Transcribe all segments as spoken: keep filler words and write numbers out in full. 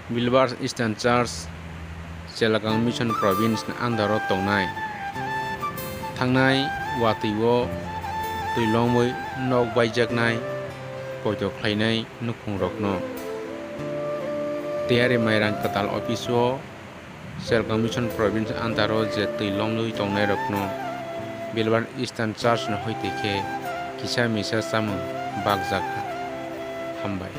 Bilbar Eastern Church, Chelakang Mission Province ni under o tongnai. Thangnai watwi o twi longwi nok baijaknai poito khlainai nukhungrokno. Tiyari mairang kwtal office o Chelakang Mission Province under o je twi longwi tongnairokno Bilbar Eastern Church ni hoite khe kisa misa chamung bakjak kha. Hambai.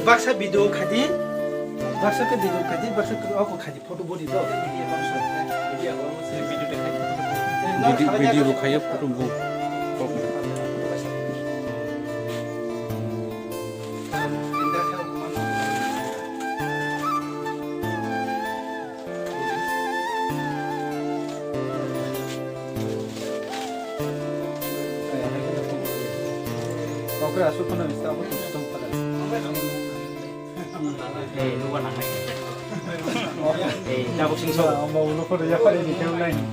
Baksa video khadi, baksa khe video khadi, baksa khe oko khadi. Photo body to. Video, video bo khayo photo bo. Kok asuk kono bisa apa tuh? Eh, lupa nang. Eh, tabuk sing so.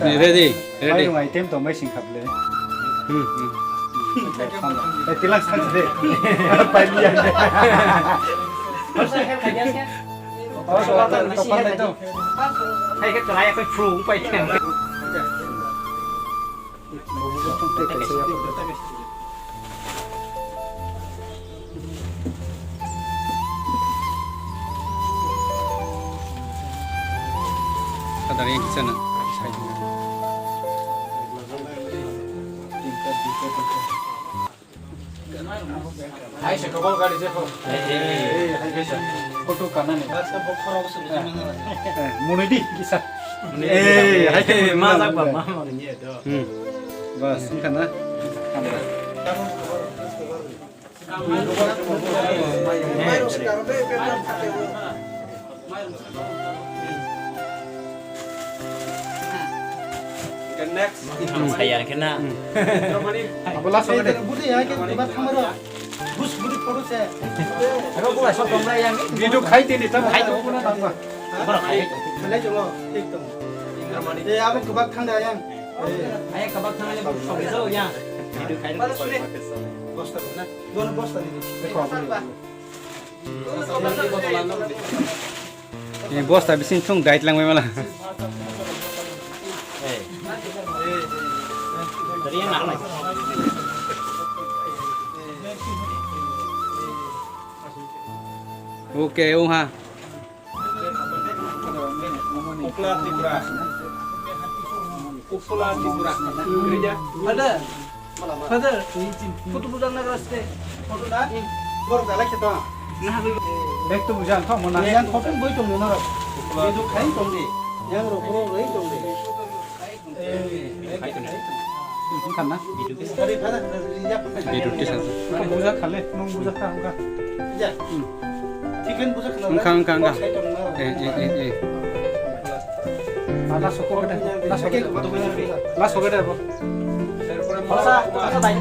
Ready, ready. Item to mai sing khable. Hmm, hmm. Eh, tilang san de. Pai liya. Oh, so, to, to, to. Hai ke try aku pru pai. Kadang yang di sana. Hai se kobol gari je ko. Eh, eh, eh. Eh, hai ke sa. Photo kana ni. Bas ka bokhoro se. Eh, muni di kisa. Eh, hai ke ma jak ba, ma ma ni do. Hmm. Bas, ini kana. Kamera. Next. Sayang kena. Abo last one. Budi ya, kita coba thamaro. Bus budi photo se. Abo gua sok dong yang. Video khai tini tam khai tu puna tamba. Mana khai tu. Mana jolo, ekdom. Eh, abo coba thang da yang. Eh. Ayo coba thang aja bus sok itu ya. Video khai tu. Bosta na. Dono bosta ni. Ni bosta bising thung dait lang bai mala. Okay, ung ha. Upla Tripura. Upla Tripura. Ada. Father, photo bujang na raste. Photo na? Bor dalai khe to. Bek to bujang kha mo na. Yang photo boi tong no ro. Video khai tong di. Yang ro pro rei tong di. Eh, khai tong di. Kan na? Video ke sa. Buja khale, nung buja kha, ungkha. Chicken buja khale. Ungkha, ungkha, ungkha. Eh, eh, eh, eh. Ah, last soko de. Last soko de. Last soko de, bo. Pasa, pasa, dai.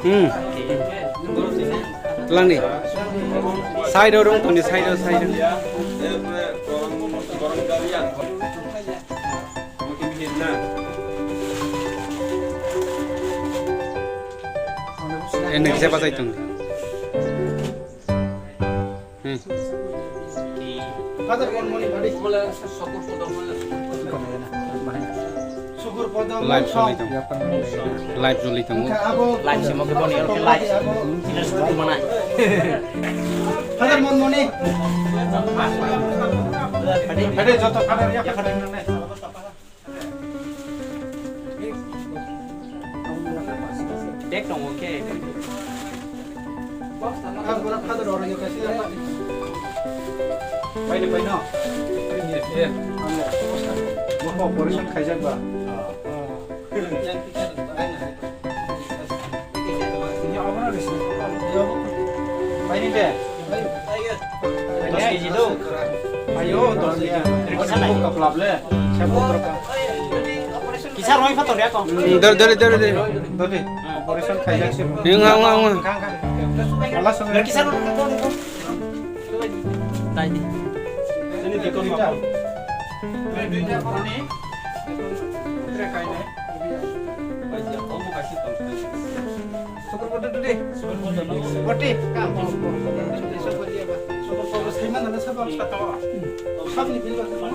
Hmm. Langni. Side o rung tongdi, side o, side o. Eh, nang kisa bachai tong. Hmm. Live choli tongo. Live choli tongo. Live se mo ke boni oro ke live. Ina sukur mana. Father mon moni. Father joto father ya father. Bag tongo khe. Paino, paino. Bo operation khaijak ba? Paini de. Dos kg do. Ayo, dos kg. Kaplap le. Kisa roi phator ya ko. Dor, dor, dor, dor. Dor. Operation khaijak se. Yang, yang, yang, yang. Kisa roi. Dai di. Ini dikon apa? Ini dia apa ni? Ini kainai. Sukur bodo dulu deh. Sukur bodo dulu. Boti, kam. Sukur bodo saiman dana sabab satawa. Sabni bilwa sabab.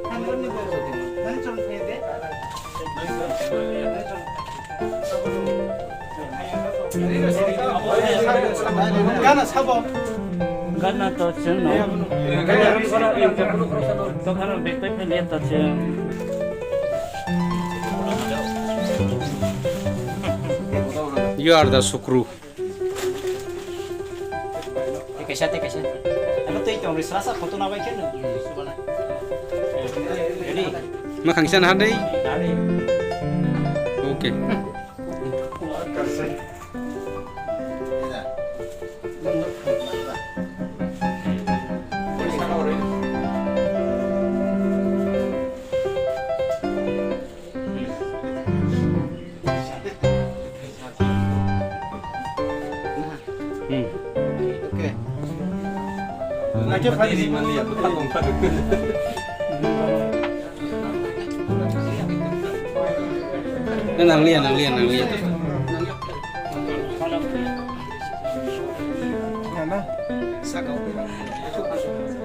Kan ni bodo. Nani chon phe de. Gana sabo. Gana to chwng no. Dokhano bag pai pheliya to chwng. You are the Sukru. Te kaisa, te kaisa. Ano tei tong ri srasa photo na bai khe no. Ready? Ma khangsa na dei. Ready. Okay. Hmm. Okay. Nang liya, nang liya, nang liya.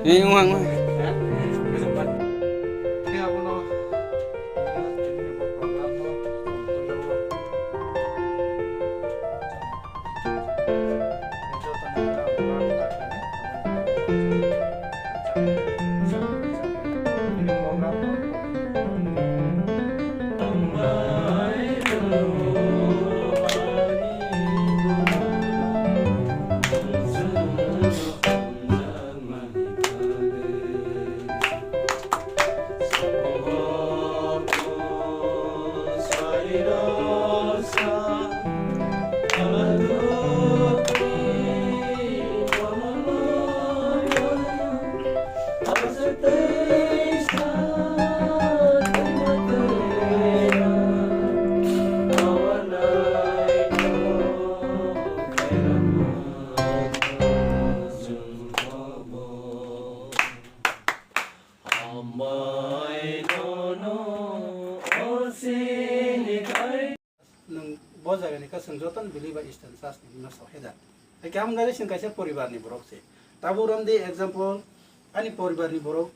Eh, wng, wng. Nwng bo jaga ni khe chwng joto ni bili bai Eastern Church ni himno soheda. Hai khe amoni bagwi chwng kaisa poribar ni borok se. Tabuk romdi example, ani poribar ni borok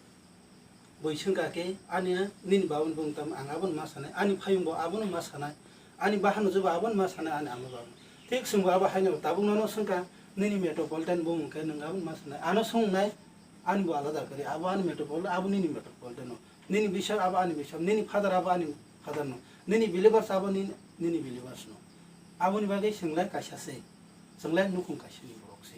bui swngkha khe ani nini babani bung tamo ang abono ma sanai, ani phayung bo abono ma sanai, ani bahan uju bo abono ma sanai, ani ama bo abono. Thik chwng bo abo haino tabuk nono swngkha nini metropolitan bung hwnkhe nwng abono ma sanai, ano swngnai. Ani bo alada kwrwi, abo ani metropolitan, abo nini metropolitan no. Nini bishop, abo ani bishop, nini father, abo ani father no. Nini believers, abo nini, nini believers no. Aboni bagwi chwng lai kaisa se. Chwng lai nukhung kaisa ni borok se.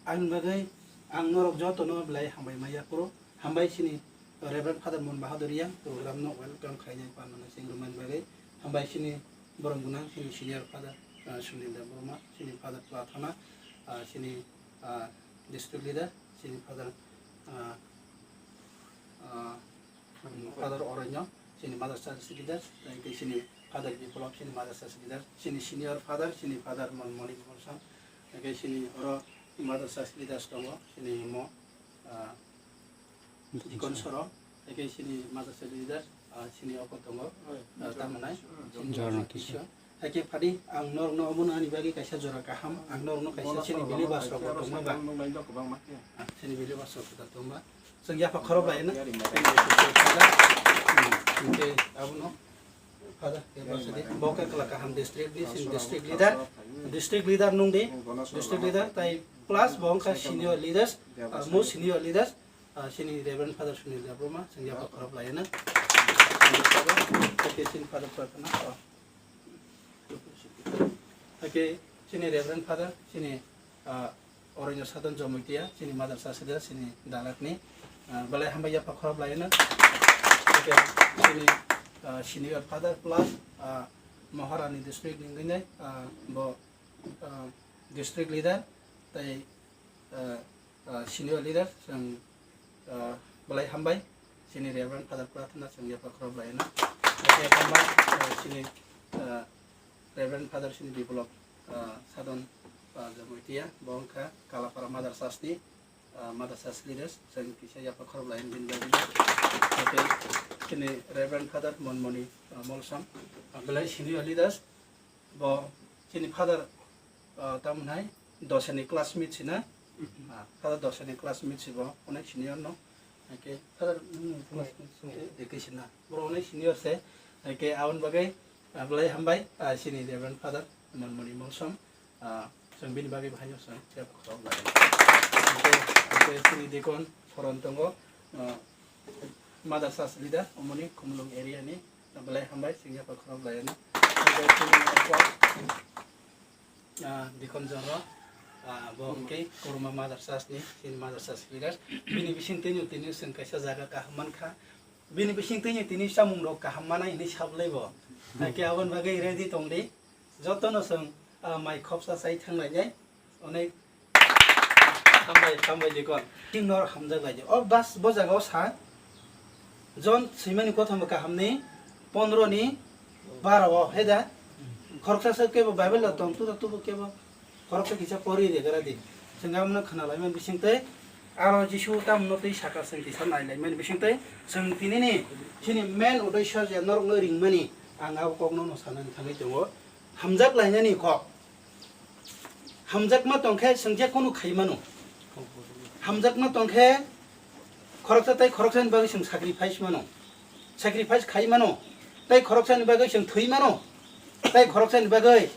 Aboni bagwi ang norok joto no belai hambai maya kuro. Hambai chini Reverend Father Mon Bahadur Yang program no welcome khainai panmano cheng rwmani bagwi. Hambai chini borom gwnang chini senior father, ah, Sunil Debbarma, chini father Prathana, ah, chini, ah, district leader, chini father, ah, ah, Father Oronyo, chini mother church leader, tei chini father Biplop, chini mother church leader, chini senior father, chini father Mon-, Moni Bibol Sang, tei chini oro Madrasa leaders tongo, chini mo, ah, Dikon Soro, eke chini madrasa leader, ah, chini oko tongo, ah, tamo nai, chini Jorno Kishore. Kishore. Eke phadi, ang norokno omono ani bagwi kaisa jora kaham, ang norokno kaisa chini believers rok tongma ba. Ah, chini believers rok tongma. Chwng yapha khorok lai na. Hwnkhe abono. Father, bo khe kwla kaham district ni, chini district leader, district leader nung di, district leader, tai plus bo wngkha senior leaders, ah, most senior leaders, ah, chini Reverend Father Sunil Debbarma, chwng yapha khorok lai na. Hwnkhe chini Father Prarthana, oh. Hwnkhe chini Reverend Father, chini, ah, Oroino Sadhan Jomoitia, chini madrasa sida, chini dalakni, ah, belai hambai yapha khorok laino. Hwnkhe chini, ah, senior father plus, ah, Maharani district ni wngwi nai, ah, bo, ah, district leader, tai, ah, ah, senior leader, chwng, ah, belai hambai, chini Reverend Father Prarthana, chwng yapha khorok laino. Hwnkhe hambai, ah, chini, ah, Reverend Father chini Biplop, ah, Sadhan, ah, Jomoitia, bo wngkha Kalapara Mother Church ni, ah, Mother Church leaders, chwng kisa yapha khorok lai bini bagwi. Hwnkhe chini Reverend Father Monmoni, ah, Molsom, ah, belai senior leaders, bo chini Father, ah, tamo hai, Dosani classmate sina, ah, Father Dosani classmate si bo, onek senior no, hwnkhe Father, mm, classmate si, ekhe sina, boro onek senior se, hwnkhe aboni bagwi, ah, belai hambai, ah, chini Reverend Father Monmoni Molsom, ah, chwng bini bagwi bo haino chwng yapha khorok lai. Hwnkhe, hwnkhe chini Deacon Soron tongo, ah, Mother Church leader, omoni Khumulwng area ni, belai hambai, chwng yapha khorok lai no. Hwnkhe chini, ah, Deacon Joro, ah, bo hwnkhe Kuruma Mother Church ni, chini Mother Church leader. Bini bising tini, tini chwng kaisa jaga kaham mankha. Bini bising tini, tini chamung rok kaham manai hinwi sablai bo. Hwnkhe aboni bagwi ready tongdi. Jotono chwng, ah, mai khopsa chai thanglainai. Onek hambai, hambai Deacon. Chwng norok hamjak lai di. O bas bo jaga o sa. Jon swimani kothoma kahamni pondro ni baro o, he da? Khoroksa se kebo Bible da tong, tuda tubu kebo khoroksa kisa pori regra di. Chwng abono khna laimani bising tei aro Jisu tamno twi saka chwng kisa nai laimani bising tei chwng tini ni chini main uddesyo je norokno ringmani ang abo kokno no sanani thangwi tongo. Hamjak lainani kok. Hamjakma tongkhe chwng je kunu khai mano. Hamjakma tongkhe khoroksa tei khoroksani bagwi chwng sacrifice mano. Sacrifice khai mano. Tei khoroksani bagwi chwng thwi mano. Tei khoroksani bagwi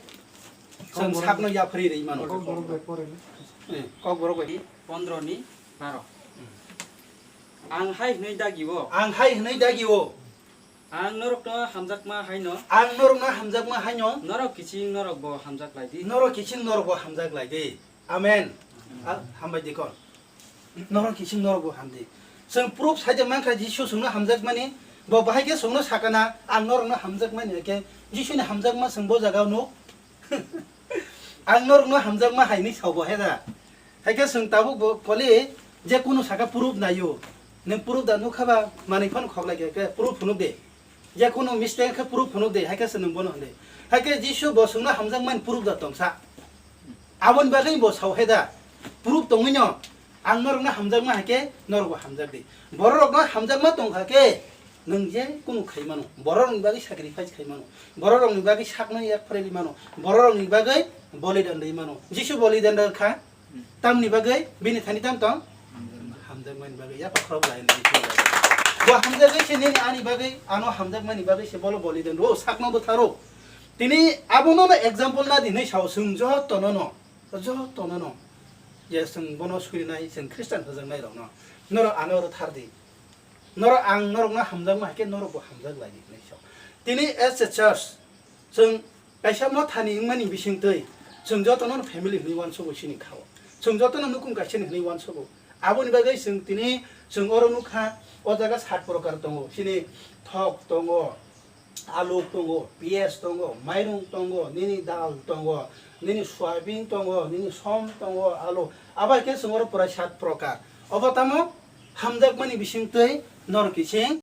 chwng sakno yapharwi rwi mano. Kokborok bai pore na. Eh, Kokborok bai. Pondro ni baro. Ang hai hwnwi dagi o. Ang hai hwnwi dagi o. Ang norokno hamjakma haino. Ang norokno hamjakma haino. Norok kiching norokbo hamjak lai di. Norok kiching norokbo hamjak lai di. Amen. Amen. Al-, hambai Deacon. Norok kiching norokbo ham di. Chwng proof saida mankha Jisu chwngno hamjakmani. Bo bahai khe chwngno sakana, ang norokno hamjakmani hwnkhe Jisuni hamjakma chwng bo jaga nuk. Ang norokno hamjakma hai hinwi sao bo, he da? Hai khe chwng tabuk bo koli je kunu saka proof naio. Nwng proof da nukha ba, manwi phano khok lai khe, khe proof phunuk de. Je kunu mistake khe proof phunuk de, hai khe se nwng bono hwn de. Hai khe Jisu bo chwngno hamjakmani proof da tongsa. Aboni bagwi bo sao, he da? Proof tongwino ang norokno hamjakma hai khe norokbo hamjak di. Bororokno hamjakma tongkha khe, nwng je kunu khai mano, bororokni bagwi sacrifice khai mano, bororokni bagwi sakno yak phrwi mano, bororokni bagwi bolidan rwi mano. Jisu bolidan rwkha, tamni bagwi bini thani tam tong? Hamjakmani bagwi, yapha khorok lai nai. Bo hamjagwi se nini ani bagwi, ano hamjakmani bagwi se bolo bolidan rwo, sakno bwtharo. Tini abono no example na di hinwi sao, chwng jotono no, jotono no. Je chwng bono surinai, chwng Christian hwjaknai rokno. Norok ano oro thar di. Norok ang norokno hamjakma hai khe norokbo hamjak lai di hinwi sao. Tini as a church, chwng kaisa mothani wngmani bisingtwi chwng jotono family hinwi uansugo chini khao. Chwng jotono nukhung kaisani hinwi uansugo. Aboni bagwi chwng tini chwng oro nukha, o jaga sat prokar tongo. Chini thok tongo, aluk tongo, piyaj tongo, mairung tongo, nini dal tongo, nini soyabin tongo, nini som tongo, alu. Abo hai khe chwng oro pura sat prokar. Obo tamo hamjakmani bisingtwi norok kiching